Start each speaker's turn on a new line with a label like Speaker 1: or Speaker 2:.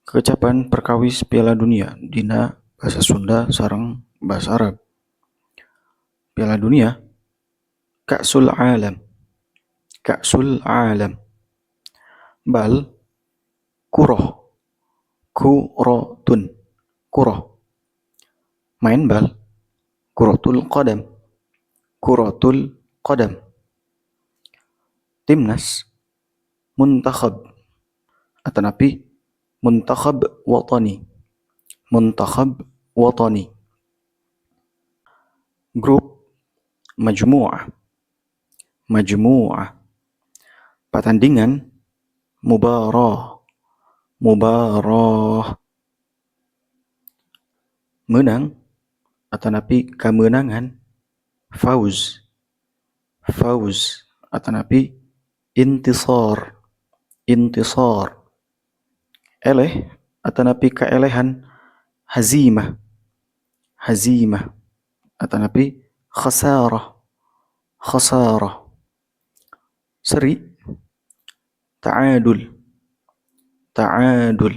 Speaker 1: Kecepan perkawis Piala Dunia dina basa Sunda sareng basa Arab. Piala Dunia, Ka'sul Alam, Ka'sul Alam. Bal, kuroh, kurotun, kuroh. Main bal, kurotul qadam, kurotul qadam. Timnas, muntakhab atanapi muntakhab watani, muntakhab watani. Grup, majmu'ah, majmu'ah. Pertandingan, mubarah, mubarah. Menang atanapi kemenangan, fauz, fauz atanapi intisar, intisar. Eleh atanapi kaelehan, hazimah, hazimah atanapi khasarah, khasarah. Seri, ta'adul, ta'adul.